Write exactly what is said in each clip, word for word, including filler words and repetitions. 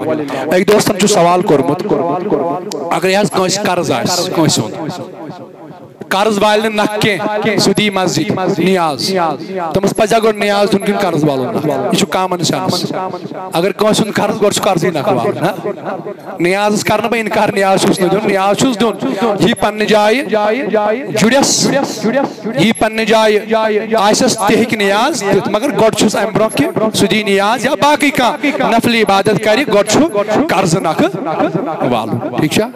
اکہِ دوستن چھُ سوال کوٚرمُت، اگرے حظ کٲنٛسہِ قرض آسہِ، کٲنٛسہِ ہُنٛد قرض والہِ نہٕ نکھ کینٛہہ، سُہ دی مسجد نیاز۔ تٔمِس پزِ گۄڈٕ نیاز دیُن کِنہٕ قرض والُن نکھ؟ یہِ چھُ common sense۔ اگر کٲنٛسہِ ہُنٛد قرض، گۄڈٕ چھُ قرضٕے نکھ والُن، ہا؟ نیازس کرٕ نہٕ بہٕ انکار، نیاز چھُس نہٕ دیُن، نیاز چھُس دیُن۔ یہِ پننہِ جایہِ جُڑٮ۪س، یہِ پننہِ جایہِ آسٮ۪س، تہِ ہیٚکہِ نیاز دِتھ، مگر گۄڈٕ چھُس امہِ برونٛہہ کہِ سُہ دی نیاز یا باقٕے کانٛہہ نفلی عبادت کرِ، گۄڈٕ چھُ قرضہٕ نکھٕ والُن۔ ٹھیٖک چھا؟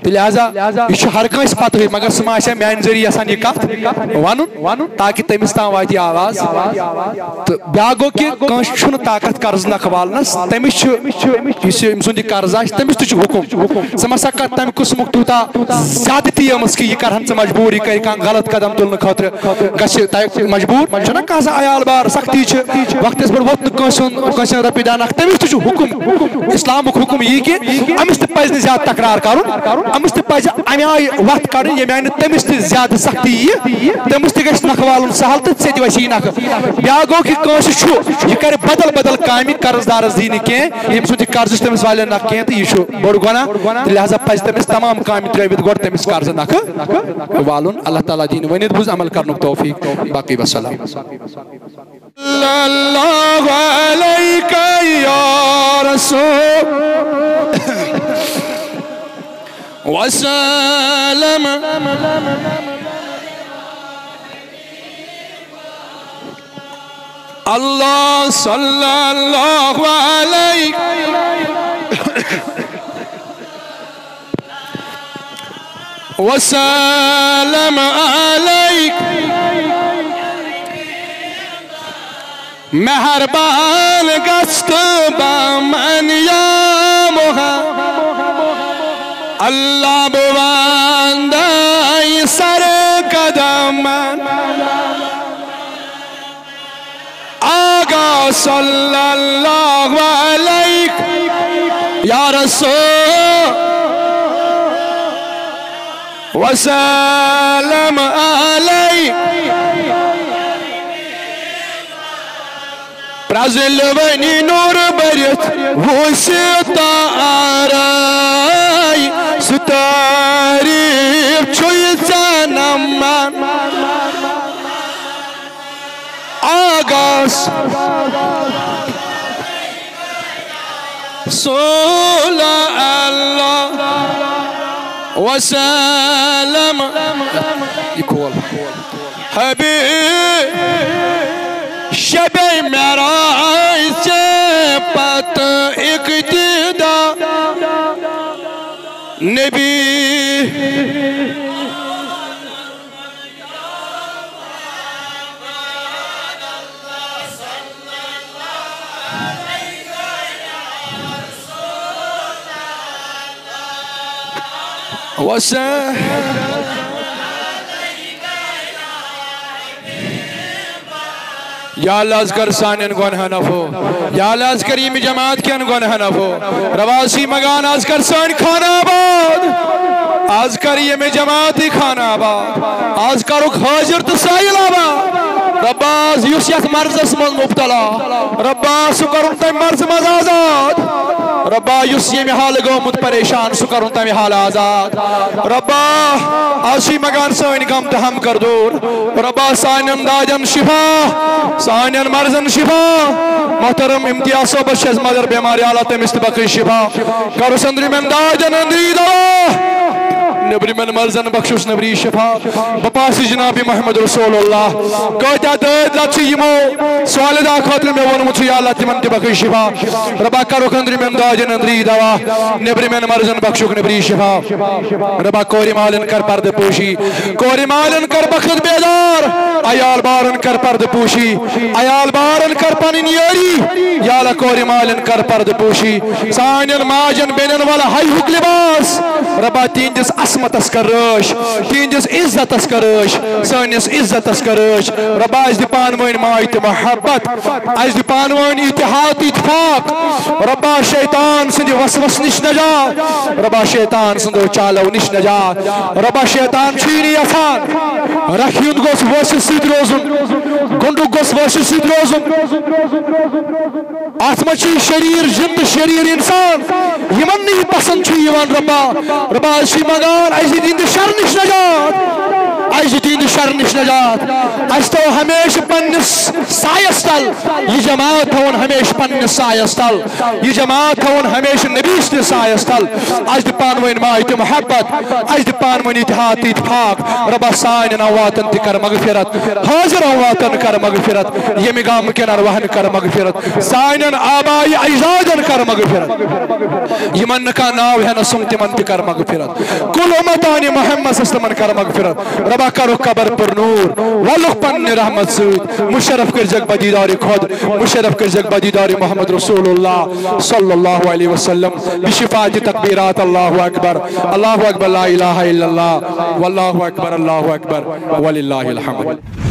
تہٕ لہذا یہِ چھُ ہر کٲنٛسہِ پتہٕے، مگر سُہ ما آسہِ ہا میانہِ ذٔریعہٕ یژھان یہِ کتھ ونُن، تاکہِ تٔمِس تام واتہِ یہِ آواز۔ تہٕ بیٛاکھ گوٚو کہِ کٲنٛسہِ چھُنہٕ طاقت قرض نکھٕ والنس، تٔمِس چھُ، یُس یہِ، أمۍ سُنٛد یہِ قرض آسہِ، تٔمِس تہِ چھُ حُکُم۔ ژٕ ما سا کر تَمہِ قٕسمُک تیوٗتاہ زیادٕ تیٖمَس کہِ یہِ کرہن ژٕ مجبوٗر، یہِ کرِ کانٛہہ غلط قدم تُلنہٕ خٲطرٕ گژھِ تۄہہِ مجبوٗر۔ چھُنہ کانٛہہ سا عیال بار سختی چھِ، وقتس پٮ۪ٹھ ووت نہٕ کٲنٛسہِ ہُنٛد، کٲنٛسہِ ہُنٛد رۄپیہِ دَہ نکھٕ، تٔمِس تہِ چھُ حُکُم۔ اِسلامُک حُکُم یی کہِ أمِس تہِ پَزِ نہٕ زیادٕ تکرار کَرُن، أمِس تہِ پَزِ اَمہِ آیہِ وَتھ کَڑٕنۍ، ییٚمہِ آیہِ نہٕ تٔمِس تہِ زیادٕ سختی یی، تٔمِس تہِ گژھِ نکھٕ والُن سہل تہٕ ژےٚ تہِ وَسی نکھٕ۔ بیٛاکھ گوٚو کہِ کٲنٛسہِ چھُ، یہِ کَرِ بدل بدل کامہِ قرض دارَس دی نہٕ کینٛہہ، ییٚمہِ سُنٛد یہِ قرض چھُ تٔمِس والٮ۪ن نکھٕ کینٛہہ، تہٕ یہِ چھُ بوٚڑ گۄناہ، تہٕ لہذا پَزِ تٔمِس تمام کامہِ ترٛٲوِتھ گۄڈٕ تٔمِس قرضہٕ نکھٕ والُن۔ اللہ تعالیٰ دِیِن ؤنِتھ بوٗز عمل کرنُک توفیق۔ باقٕے وسلام۔ صلی اللہ علیک یا رسول وسلم۔ اللہ صلی اللہ علیہ وسلم علیک۔ مہربان گژھ تہٕ بامن یا محمد۔ اللہ بہٕ وندے سر قدمن۔ آقا صلی اللہ علیہ یا رسول وسلم علیہ۔ پرٛزلوٕنی نوٗر بٔرِتھ وُچھِ تارے، سُہ تعریٖف چھُے ژےٚ نمن۔ آغاز۔ صلی اللہ وسلم۔ یہِ کھول۔ حبیب شبِ معراج ژےٚ پتہٕ اقتدا نبی۔ وسلم۔ یا اللہ، از کر سانٮ۪ن گۄنہن عفو۔ یا اللہ، از کر ییٚمہِ جماعت کٮ۪ن گۄنہن عفو۔ ربا، از چھِ منگان، از کر سٲنۍ خانہ آباد۔ از کر ییٚمہِ جماعتٕے خانہ آباد۔ از کرُکھ حٲضِر تہٕ سٲیِل آباد۔ ربا، از یُس یتھ مرضس منٛز مبتلا، ربا، سُہ کرُن تمہِ مرضہٕ منٛز آزاد۔ ربا، یُس ییٚمہِ حالہٕ گوٚمُت پریشان، سُہ کرُن تمہِ حالہٕ آزاد۔ ربا، از چھِ منگان سٲنۍ غم تہٕ ہم کر دوٗر۔ ربا، سانٮ۪ن دادٮ۪ن شفا، سانٮ۪ن مرضن شفا۔ محترم امتیاز صٲبس چھِ اَسہِ مدر بٮ۪مار، یا اللہ تٔمِس تہِ بخش شفا۔ کرُس أنٛدرِمٮ۪ن دادٮ۪ن أنٛدری دوا، نیٚبرِمٮ۪ن مرضن بخشُس نیٚبری شفا۔ بہٕ پاسہٕ جناب محمد رسول اللہ۔ کۭتیاہ دٲدۍ لَت چھِ یِمو صالحہ خٲطرٕ مےٚ ووٚنمُت چھُ، یا اللہ تِمن تہِ بخش شفا۔ ربا کرُکھ أنٛدرِمٮ۪ن دادٮ۪ن أنٛدری دوا، نیٚبرِمٮ۪ن مرضن بخشُکھ نیٚبری شفا۔ ربا کورِ مالٮ۪ن کر پردٕ پوشی، کورِ مالٮ۪ن کر بخت بیدار، عیال بارن کر پردٕ پوشی، عیال بارن کر پنٕنۍ یٲری، یا اللہ کورِ مالٮ۪ن کر پردٕ پوشی، سانٮ۪ن ماجن بیٚنٮ۪ن ول حیہُک لباس، ربا تِہنٛدِس عصمتس کر رٲچھ، تِہنٛدِس عزتس کر رٲچھ، سٲنِس عزتس کر رٲچھ، ربا اَسہِ دِ پانہٕ ؤنۍ ماے تہٕ محبت، اَسہِ دِ پانہٕ ؤنۍ اتحاد تہٕ اتفاق، ربا شیطان سٕنٛدِ وسوس نِش نجات، ربا شیطان سٕنٛدو چالو نِش نجات، ربا شیطان چھُے نہٕ یژھان، رکھِ ہُنٛد گوٚژھ وٲنٛسہِ سۭتۍ روزُن، گنٛڈُک گوٚژھ وٲنٛسہِ سۭتۍ روزُن۔ اتھ منٛز چھِ شریر جن تہٕ شریر انسان، یِمن نہٕ یہِ پسند چھُ یِوان۔ رۄبا، رۄبا، أسۍ چھِ منگان، اسہِ دِ تِہنٛدِ شر نِش نجات، اسہِ دِ تِہنٛدِ شر نِش نجات۔ اسہِ تھاو ہمیشہِ پننِس سایس تل، یہِ جماعت تھاوُن ہمیشہِ پننِس سایس تل، یہِ جماعت تھاوُن ہمیشہِ نبی سٕنٛدِس سایس تل۔ اسہِ دِ پانہٕ ؤنۍ ماے تہٕ محبت، اسہِ دِ پانہٕ ؤنۍ اتحاد تہٕ اتفاق۔ رۄبا، سانٮ۪ن امواتن تہِ کر مغفرت، حاضر امواتن کر مغفرت، ییٚمہِ گامہٕ کٮ۪ن ارواحن کر مغفرت، سانٮ۪ن آبائی اجدادن کر مغفرت، یِمن نہٕ کانٛہہ ناو ہٮ۪نس سُم تِمن تہِ کر مغفرت، کل امتان محمد صلی اللہ علیہ وسلمن کر مغفرت۔ رۄبا، کرُکھ قبر پر نور، ولُکھ پننہِ رحمت سۭتۍ، مشرف کٔرزیکھ بدیدار خود، مشرف کٔرزیکھ بدیدار محمد رسول اللہ صلی اللہ علیہ وسلم، بشفاعت تکبیرات اللہ اکبر، اللہ اکبر، لا الہ الا اللہ، واللہ اکبر، اللہ اکبر، وللہ الحمد۔